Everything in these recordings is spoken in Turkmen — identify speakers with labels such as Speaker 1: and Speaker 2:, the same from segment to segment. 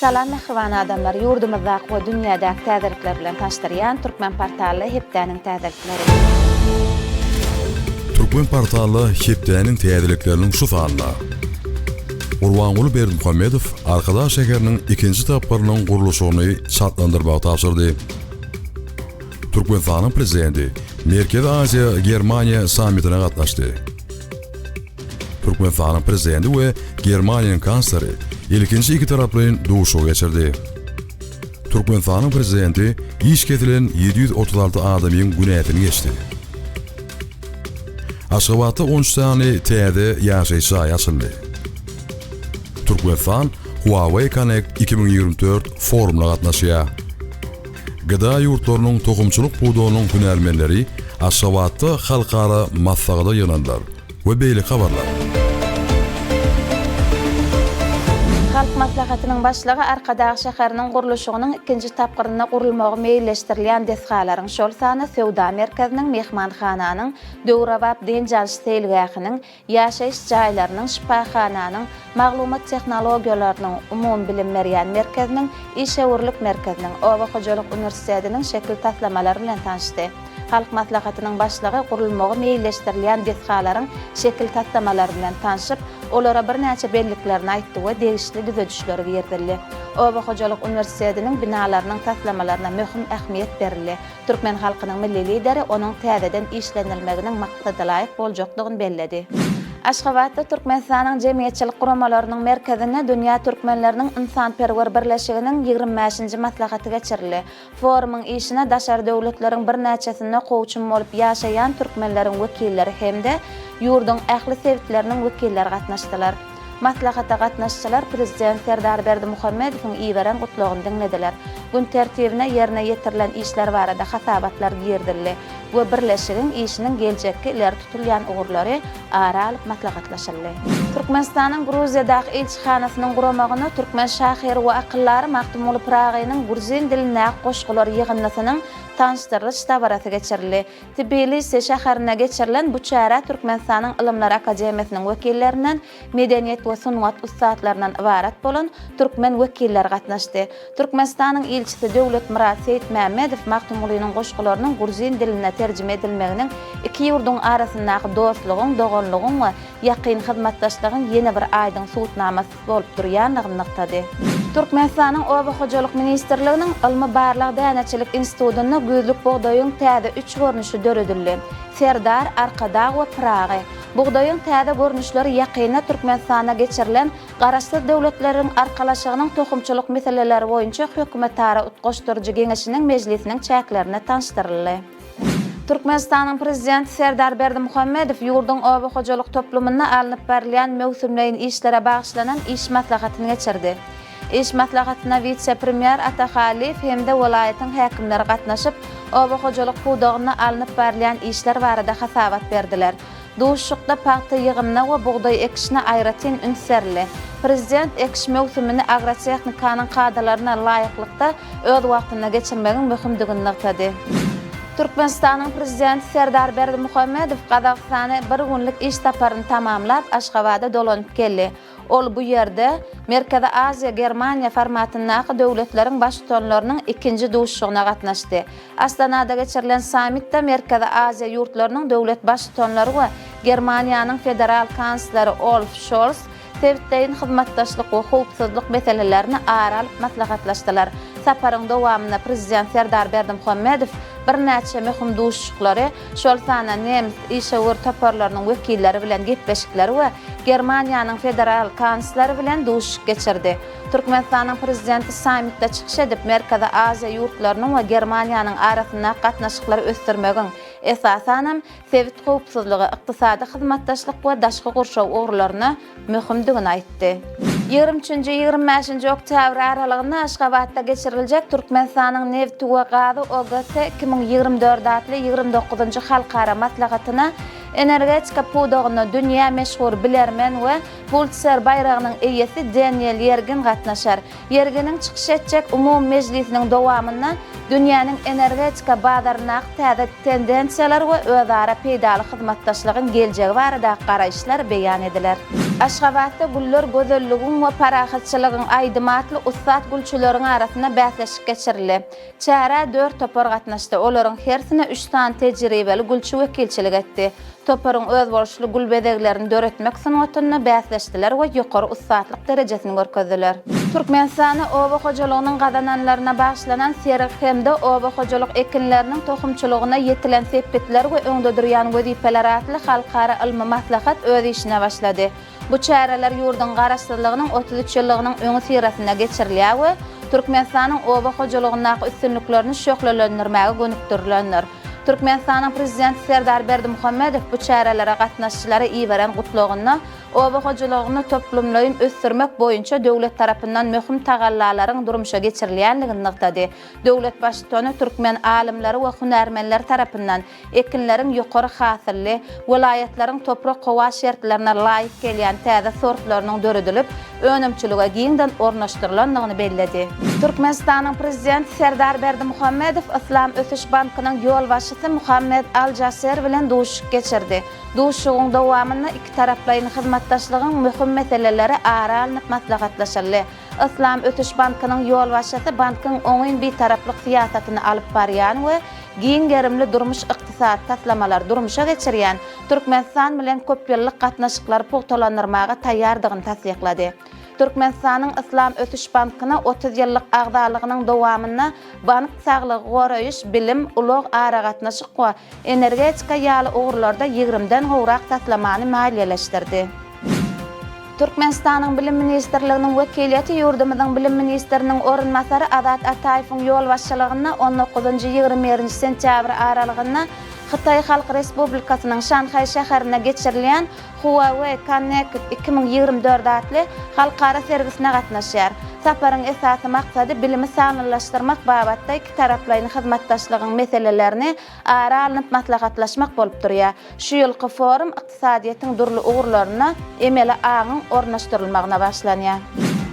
Speaker 1: Salam mähriban adamlar ýurdumyzdaky we dünýädäki täzelikler bilen tanyşdyrýan Türkmen portally hepdäniň täzelikleri.
Speaker 2: Türkmen portally hepdäniň täzelikleriniň şu sanynda Gurbanguly Berdimuhamedow Arkadag şäheriniň ikinji tapgyrynyň gurluşygyny çaltlandyrmagy tabşyrdy. Türkmenistanyň Prezidenti Merkezi Aziýa-Germaniýa sammitine gatnaşdy. Türkmenistanyň Prezidenti we Germaniýanyň Kansleri ilkinji ikitaraplaýyn duşuşygy geçirdi. Türkmenistanyň Prezidenti iş kesilen 736 adamyň günäsini geçdi. Aşgabatda 13 sany täze ýaşaýyş jaýy açyldy. Türkmenistan Huawei Connect 2024 forumyna gatnaşýar. GDA ýurtlarynyň tohumçylyk pudagynyň hünärmenleri Aşgabatda halkara maslahata ýygnandylar we beýleki habarlar.
Speaker 1: Halk Maslahatynyň Başlygy Arkadag şäheriniň gurluşygynyň ikinji tapgyrynda gurulmagy meýilleşdirilýän desgalaryň, şol sanda söwda merkeziniň, myhmanhananyň, döwrebap dynç alyş seýilgähiniň, ýaşaýyş jaýlarynyň, şypahananyň, maglumat tehnologiýalarynyň umumybilim berýän merkeziniň, işewürlik merkeziniň, oba hojalyk uniwersitetiniň şekil taslamalary bilen tanyşdy. Halk Maslahatynyň Başlygy gurulmagy meýilleşdirilýän desgalaryň şekil taslamalary bilen tanşyp, olara birnäçe belliklerini aýtdy we degişli düzedişleri girizildi. Oba hojalyk uniwersitetiniň binalarynyň taslamalaryna möhüm ähmiýet berildi. Türkmen halkynyň Milli Lideri onuň täzeden işlenilmeginiň maksadalaýyk boljakdygyny belledi. Aşgabatda Türkmenistanyň Jemgyýetçilik guramalarynyň merkezinde Dünýä türkmenleriniň ynsanperwer birleşiginiň 25-nji maslahaty geçirildi. Forumyň işine daşary döwletleriň birnäçesinde kowçum bolup ýaşaýan türkmenleriň wekilleri hem-de ýurduň ähli sebitleriniň wekilleri gatnaşdylar. Maslahata gatnaşyjylar Prezident Serdar Berdimuhamedowyň iberen gutlagyny diňlediler. Gün tertibine ýerine ýetirilen işler barada hasabatlar girizildi we birleşigiň işiniň geljekki ileri tutulýan ugurlary ara alyp maslahatlaşyldy. Türkmenistanyň Gruziýadaky ilçihanasynyň guramagynda türkmen şahyry we akyldary Magtymguly Pyragynyň gruzin dilindäki goşgular ýygyndysynyň tanyşdyrylyş dabarasy geçirildi. Tbilisi şäherinde geçirilen bu çärä Türkmenistanyň Ylymlar akademiýasynyň wekillerinden, medeniýet we sungat ussatlaryndan ybarat bolan türkmen wekilleri gatnaşdy. Türkmenistanyň ilçisi Döwletmyrat Seýitmämmedow Magtymgulynyň goşgularynyň gruzin diline terjime edilmeginiň iki ýurduň arasyndaky dostlugyň, doganlygyň we ýakyn hyzmatdaşlygyň ýene bir aýdyň subutnamasy bolup durýandygyny nygtady. Türkmenistanyň Oba hojalyk ministrliginiň Ylmy-barlag däneçilik institutynda güýzlük bugdaýyň täze üç görnüşi döredildi, Serdar, Arkadag we Pyragy. Bugdaýyň täze görnüşleri ýakynda Türkmenistanda geçirilen Garaşsyz Döwletleriň Arkalaşygynyň tohumçylyk meseleleri boýunça hökümetara utgaşdyryjy geňeşiniň mejlisiniň çäklerinde tanyşdyryldy. Türkmenistanyň Prezidenti Serdar Berdimuhamedow ýurduň oba hojalyk toplumynda alnyp barylýan möwsümleýin işlere bagyşlanan iş maslahatyny geçirdi. Iş maslahatyna wise-premýer Ata Hallyýew hem-de welaýatyň häkimleri gatnaşyp, oba hojalyk pudagynda alnyp barylýan işler barada hasabat berdiler. Duşuşykda pagta ýygymyna we bugdaý ekişine aýratyn üns berildi. Prezident ekiş möwsümini agrotehnikanyň kadalaryna laýyklykda öz wagtynda geçirmegiň möhümdigini nygtady. Türkmenistanyň Prezidenti Serdar Berdimuhamedow Gazagystana bir günlük iş saparyny tamamlap, Aşgabada dolanyp geldi. Ol bu ýerde Merkezi Aziýa-Germaniýa formatyndaky döwletleriň Baştutanlarynyň ikinji duşuşygyna gatnaşdy. Astanada geçirilen sammitde Merkezi Aziýa ýurtlarynyň döwlet Baştutanlary we Germaniýanyň Federal kansleri Olf Şols sebitleýin hyzmatdaşlyk we howpsuzlyk meselelerini ara alyp maslahatlaşdylar. Saparyň dowamynda Prezident Serdar Berdimuhamedow birnäçe möhüm duşuşyklary, şol sanda nemes işewür toparlarynyň wekilleri bilen gepleşikleri we Germaniýanyň Federal kansleri bilen duşuşyk geçirdi. Türkmenistanyň Prezidenti sammitde çykyş edip, Merkezi Aziýa ýurtlarynyň we Germaniýanyň arasyndaky gatnaşyklary ösdürmegiň, esasanam, sebit howpsuzlygy, ykdysady hyzmatdaşlyk we daşky gurşaw ugurlarynda möhümdigini aýtdy. 23-nji, 25-nji oktýabr aralygynda Aşgabatda geçiriljek Türkmenistanyň nebti we gazy OGT 2024 atly 29-njy halkara maslahatyna energetika pudagynda dünýä meşhur bilermen we Pulitser baýragynyň eýesi Deniel Ýergin gatnaşar. Ýerginiň çykyş etjek umumy mejlisiniň dowamynda. Dünýäniň energetika bazaryndaky täze tendensiýalar we özara peýdaly hyzmatdaşlygyň geljegi baradaky garaýyşlar beýan ediler. Aşgabatda Güller gözelligiň we parahatçylygyň aýdymy atly ussat gülçüleriň arasynda bäsleşik geçirildi. Çärä dört topar gatnaşdy. Olaryň hersine üç sany tejribeli gülçi wekilçilik etdi. Toparyň özboluşly gül bezeglerini döretmek sungatynda bäsleşdiler we ýokary ussatlyk derejesini görkezdiler. Türkmenistanda oba hojalygynyň gazananlaryna bagyşlanan sergi hem-de oba hojalyk ekinleriniň tohumçylygyna ýetilen sepgitler we öňde durýan wezipeler atly halkara ylmy maslahat öz işine başlady. Bu çäreler ýurduň Garaşsyzlygynyň 33 ýyllygynyň öňüsyrasynda geçirilýär we Türkmenistanyň oba hojalygyndaky üstünliklerini şöhlelendirmäge gönükdirilendir. Türkmenistanyň Prezidenti Serdar Berdimuhamedow bu çärelere gatnaşyjylara iberen Gutlagynda oba hojalygyny toplumlaýyn ösdürmek boýunça döwlet tarapyndan möhüm tagallalaryň durmuşa geçirilýändigini nygtady. Döwlet Baştutany türkmen alymlary we hünärmenleri tarapyndan Ekinleriň ýokary hasylly, welaýatlaryň toprak-howa şertlerine laýyk gelýän täze sortlarynyň döredilip, önümçilige giňden ornaşdyrylandygyny belledi. Türkmenistanyň Prezidenti Serdar Berdimuhamedow Yslam ösüş bankynyň ýolbaşçysy Muhammed Al-Jasser bilen duşuşyk geçirdi. Duşuşygyň dowamynda ikitaraplaýyn hyzmatdaşlygyň möhüm meseleleri ara alnyp maslahatlaşyldy. Yslam ösüş bankynyň ýolbaşçysy bankyň oňyn bitaraplyk syýasatyny alyp barýan we giň gerimli durmuş-ykdysady taslamalary durmuşa geçirýän Türkmenistan bilen köpýyllyk gatnaşyklary pugtalandyrmaga taýýardygyny tassyklady. Türkmenistanyň Yslam ösüş bankyna 30 ýyllyk agzalygynyň dowamynda bank saglygy goraýyş, bilim, ulag, aragatnaşyk we energetika ýaly ugurlarda ýigrimden gowrak taslamany maliýeleşdirdi. Türkmenistanyň Bilim ministrliginiň wekiliýeti ýurdumyzyň bilim ministriniň orunbasary Azat Ataýewiň ýolbaşçylygynda on dokuzynjy-ýigrimi birinji sentýabr aralygynda Hytaý Halk Respublikasynyň Şanhaý şäherinde geçirilýän Huawei Connect 2024 atly halkara sergisine gatnaşýar. Saparyň esasy maksady bilimi sanlylaşdyrmak babatda ikitaraplaýyn hyzmatdaşlygyň meselelerini ara alnyp maslahatlaşmak bolup durýar. Şu ýylky forum ykdysadyýetiň dürli ugurlarynda emeli aňyň ornaşdyrylmagyna başlanýar.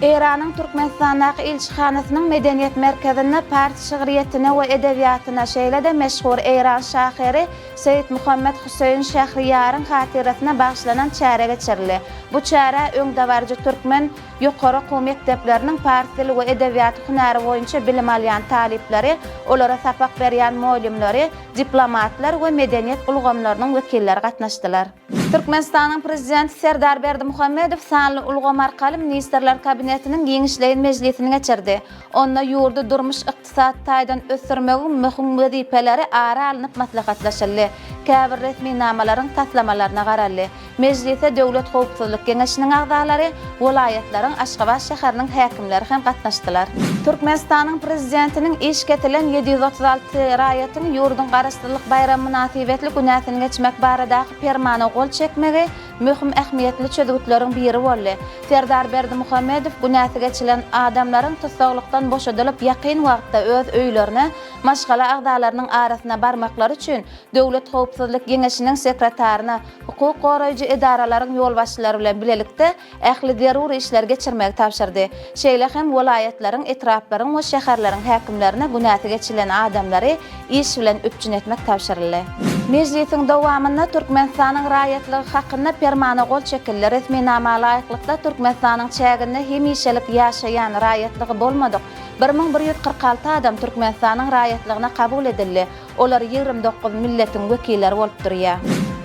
Speaker 1: Eýranyň Türkmenistandaky ilçihanasynyň Medeniýet merkezinde pars şygryýetine we edebiýatyna, şeýle-de meşhur eýran şahyry Seýit Muhammet Hüseýin Şähriýaryň hatyrasyna bagyşlanan çäre geçirildi. Bu çärä öňdebaryjy türkmen ýokary okuw mekdepleriniň pars dili we edebiýaty hünäri boýunça bilim alýan talyplary, olara sapak berýän mugallymlary, diplomatlar we medeniýet ulgamlarynyň wekilleri gatnaşdylar. Türkmenistanyň Prezidenti Serdar Berdimuhamedow sanly ulgam arkaly Ministrler Kabinetiniň giňişleýin mejlisini geçirdi. Onda ýurdy durmuş-ykdysady taýdan ösdürmegiň möhüm wezipeleri ara alnyp maslahatlaşyldy, käbir resminamalaryň taslamalaryna garaldy. Mejlise Döwlet howpsuzlyk geňeşiniň agzalary, welaýatlaryň, Aşgabat şäheriniň häkimleri hem gatnaşdylar. Türkmenistanyň Prezidentiniň iş kesilen 736 raýatyň ýurduň Garaşsyzlyk baýramy mynasybetli günäsini geçmek baradaky Permana gol çekmegi möhüm ähmiýetli çözgütleriň biri boldy. Serdar Berdimuhamedow günäsi geçilen adamlaryň tussaglykdan boşadylyp ýakyn wagtda öz öýlerine, maşgala agzalarynyň arasyna barmaklary üçin Döwlet howpsuzlyk geňeşiniň sekretaryna hukuk goraýjy edaralaryň ýolbaşçylary bilen bilelikde ähli zerur işleri geçirmegi tabşyrdy. Şeýle hem welaýatlaryň, etraplaryň we şäherleriň häkimlerine günäsi geçilen adamlary iş bilen üpjün etmek tabşyryldy. Mejlisiň dowamynda Türkmenistanyň raýatlygy hakynda Permana gol çekildi. Resminama laýyklykda, Türkmenistanyň çäginde hemişelik ýaşaýan, raýatlygy bolmadyk 1146 adam Türkmenistanyň raýatlygyna kabul edildi. Olar 29 milletiň wekilleri bolup durýar.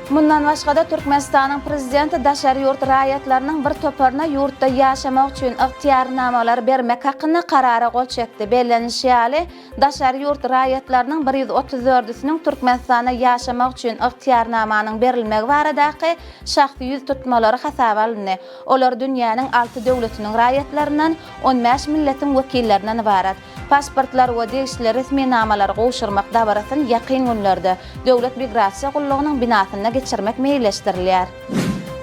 Speaker 1: Mundan başga-da, Türkmenistanyň Prezidenti daşary ýurt raýatlarynyň bir toparyna ýurtda ýaşamak üçin ygtyýarnamalary bermek hakynda Karara gol çekdi. Bellenilişi ýaly, daşary ýurt raýatlarynyň bir ýüz otuz dördüsiniň Türkmenistanda ýaşamak üçin ygtyýarnamanyň berilmegi baradaky şahsy ýüz tutmalary hasaba alyndy. Olar dünýäniň alty döwletiniň raýatlaryndan, on bäş milletiň wekillerinden ybarat. Pasportlar we degişli resminamalary gowşurmak dabarasyny ýakyn günlerde Döwlet migrasiýa gullugynyň binasynda geçirmek meýilleşdirilýär.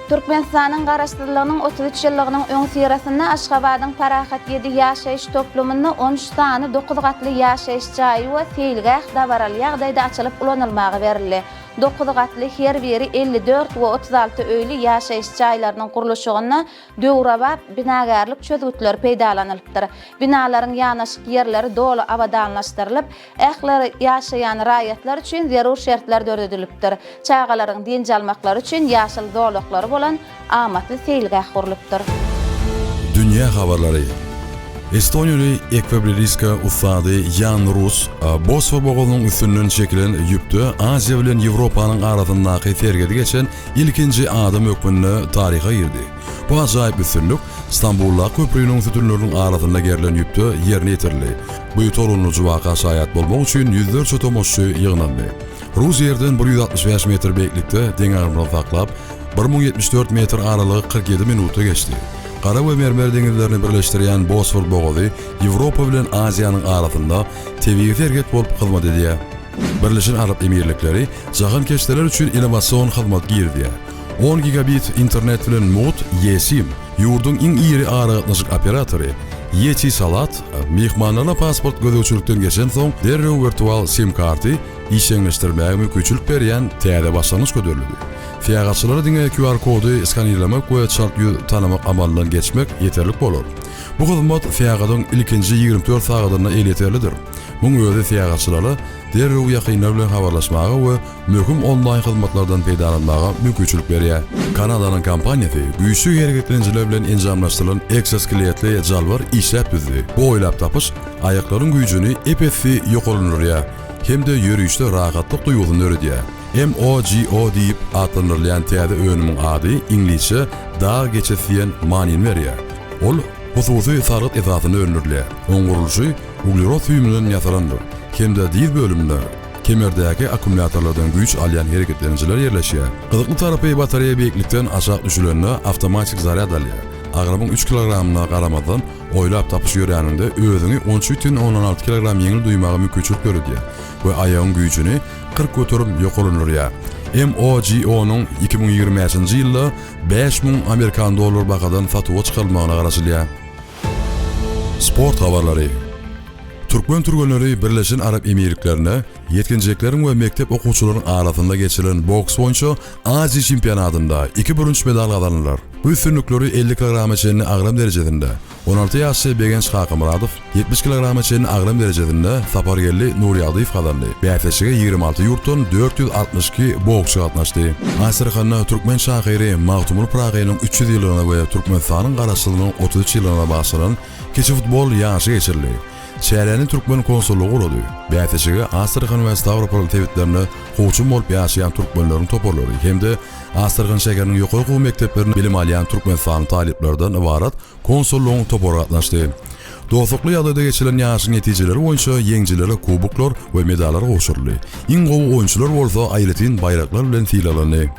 Speaker 1: Türkmenistanyň Garaşsyzlygynyň 33 ýyllygynyň öňüsyrasynda Aşgabadyň Parahat ýedi ýaşaýyş toplumynda on üç sany dokuz gatly ýaşaýyş jaýy we seýilgäh dabaraly ýagdaýda açylyp ulanylmaga berildi. Dokuz gatly, her biri 54 we 36 öýli ýaşaýyş jaýlarynyň gurluşygynda döwrebap binagärlik çözgütleri peýdalanylypdyr. Binalaryň ýanaşyk ýerleri doly abadanlaşdyrylyp, ähli ýaşaýan raýatlar üçin zerur şertler döredilipdir. Çagalaryň dynç almaklary üçin ýaşyl zolaklary bolan amatly seýilgäh gurlupdyr.
Speaker 2: Dünýä habarlary. Estoniýaly ekwibliriska ussady Ýan Rus Bosfor bogazynyň üstünden çekilen ýüpde Aziýa bilen Ýewropanyň arasyndaky serhedi geçen ilkinji adam hökmünde taryha girdi. Bu ajaýyp üstünlik Stambuldaky köprüniň sütünleriniň arasynda gerlen ýüpde ýerine ýetirildi. Bu tolgundyryjy waka şaýat bolmak üçin ýüzlerçe tomaşaçy ýygnandy. Rus ýerden 165 metr beýiklikde deňagramlygy saklap, 1074 metr aralygy 47 minutda geçdi. Gara we Mermer deňizlerini birleşdirýän Bosfor bogazy Ýewropa bilen Aziýanyň arasynda tebigy serhet bolup hyzmat edýär. Birleşen Arap Emirlikleri jahankeşdeler üçin innowasion hyzmat girizýär. On gigabit internet bilen mugt eSIM, ýurduň iň iri aragatnaşyk operatory Etisalat myhmanlaryna pasport gözegçilikden geçensoň derrew wirtual SIM-karty işjeňleşdirmäge mümkinçilik berýän täze başlangyç hödürledi. Syýahatçylara diňe QR kody skanirlemek we çalt ýüz tanamak amalyndan geçmek ýeterlik bolar. Bu hyzmat syýahatyň ilkinji 24 sagadynda elýeterlidir. Muň özi syýahatçylara derrew ýakynlar bilen habarlaşmaga we möhüm onlaýn hyzmatlardan peýdalanmaga mümkinçilik berýär. Kanadanyň kompaniýasy güýçli hereketlenijiler bilen enjamlaşdyrylan ekzoskeletli jalbar işläp düzdi. Bu oýlap tapyş aýaklaryň güýjüni ep-esli ýokarlandyrýar hem-de ýörişde rahatlyk duýgusyny döredýär. MOGO diýip atlandyrylýan täze önümiň ady iňlisçe dag geçisi diýen manyny berýär. Ol hususy sargyt esasynda öndürilýär. Onuň gurluşy uglerod süýüminden ýasalandyr hem-de dyz bölüminde kemerdäki akkumulýatorlardan güýç alýan hereketlenijiler ýerleşýär. Gyzykly tarapy batareýa beýiklikden aşak düşülende awtomatik zarýad alýar. Agramyň üç kilogramyna garamazdan, oýlap tapyş ýöräniňde özüňi 13,6 kilogram ýeňil duýmaga mümkinçilik döredýär we aýagyň güýjüni 40% ýokarlandyrýar. MOGO-nyň 2025-nji ýylda 5000 amerikan dollar bahadan satuwa çykarylmagyna garaşylýar. Sport habarlary. Türkmen türgenleri Birleşen Arap Emirliklerinde ýetginjekleriň we mekdep okuwçylaryň arasynda geçirilen boks boýunça Aziýa çempionatynda iki bürünç medal gazandylar. Bu üstünlikleri 50 kilograma çenli agram derejesinde 16 ýaşly Begenç Kakamyradow, 70 kilograma çenli agram derejesinde Sapargeldi Nurýagdyýew gazandy. Bäsleşige 26 ýurtdan 462 boksçy gatnaşdy. Astrahanda türkmen şahyry Magtymguly Pyragynyň 300 ýyllygyna we Türkmenistanyň Garaşsyzlygynyň 33 ýyllygyna bagyşlanan kiçi futbol ýaryşy geçirildi. Çäräni türkmen konsullygy gurady. Bäsleşige Astrahan we Stawropol sebitlerinde kowçum bolup ýaşaýan türkmenleriň toparlary hem-de Astrahan şäheriniň ýokary okuw mekdeplerinde bilim alýan türkmenistanly talyplardan ybarat konsullygyň topary gatnaşdy. Dostlukly ýagdaýda geçirilen ýaryşyň netijeleri boýunça ýeňijilere kuboklar we medallar gowşuryldy. Iň gowy oýunçylar bolsa aýratyn baýraklar bilen sylaglandy.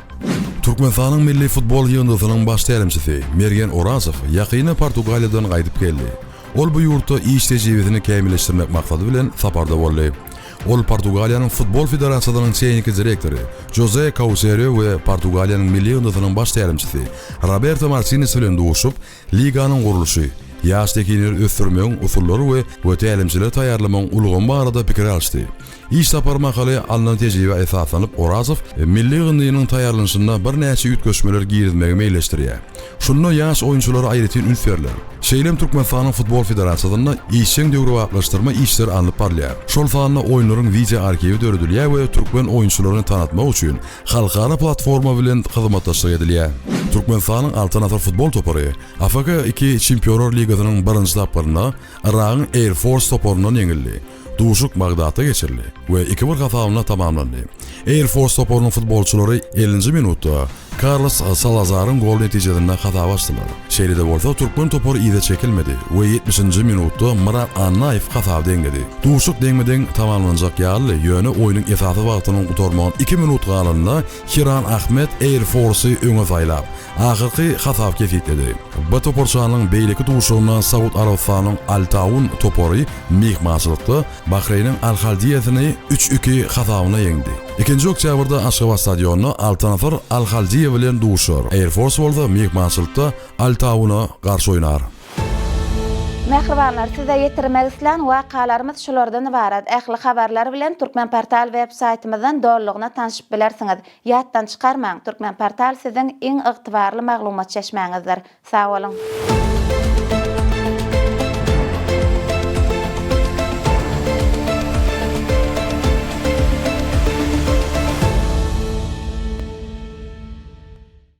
Speaker 2: Türkmenistanyň milli futbol ýygyndysynyň baş tälimçisi Mergen Orazow ýakynda Portugaliýadan gaýdyp geldi. Ol bu ýurtda iş tejribesini kämilleşdirmek maksady bilen saparda boldy. Ol Portugaliýanyň Futbol federasiýasynyň tehniki direktory Žoze Kauserio we Portugaliýanyň milli ýygyndysynyň baş tälimçisi Roberto Martines bilen duşup, liganyň gurluşy, ýaş zehinleri ösdürmegiň usullary we we tälimçileri taýýarlamagyň ulgamy barada pikir alyşdy. Iş sapary mahaly alnan tejribä esaslanyp, Orazow milli ýygyndynyň taýýarlanyşynda birnäçe üýtgeşmeler girizmegi meýilleşdirýär. Şunda ýaş oýunçylara aýratyn üns berler. Şeýle hem Türkmenistanyň Futbol federasiýasynda işjeň döwrebaplaşdyrma işleri alnyp barylýar. Şol sanda oýunlaryň wideo arhiwi döredilýär we türkmen oýunçylaryny tanatmak üçin halkara platforma bilen hyzmatdaşlyk edilýär. Türkmenistanyň Altyn asyr futbol topary AFK iki Çempionlar ligasynyň birinji tapgyrynda Yragyň Air Force toparyndan ýeňildi. Duşuşyk Bagdatda geçirildi we iki bir hasabynda tamamlandy. Air Force toparynyň futbolçylary ellinji minutda Karlos Salazaryň goly netijesinde hasaby açdylar. Şeýle-de bolsa, türkmen topary yza çekilmedi we ýetmişinji minutda Myrat Annaýew hasaby deňledi. Duşuşyk deňme-deň tamamlanjak ýalydy, ýöne oýnuň esasy wagtynyň gutarmagyna iki minut galanda Hiran Ahmed Air Force-y öňe saýlap, ahyrky hasaby kesgitledi. B toparçanyň beýleki duşuşygynda Saud Arabystanyň Al-Taun topary myhmançylykda Bahreýniň Al-Haldiýasyny üç iki hasabynda ýeňdi. Ikinji oktýabrda Aşgabat stadionynda Altyn asyr Al-Haldiýa bilen duşuşar, Air Force bolsa myhmançylykda Al-Tauna garşy oýnar.
Speaker 1: Mähribanlar, size ýetirmek islän wakalarymyz şulardan ybarat. Ähli habarlar bilen Türkmenportal web saýtymyzdan dolulygyna tanşyp bilersiňiz. Ýatdan çykarmaň, Türkmenportal siziň iň ygtybarly maglumat çeşmäňizdir. Sag boluň!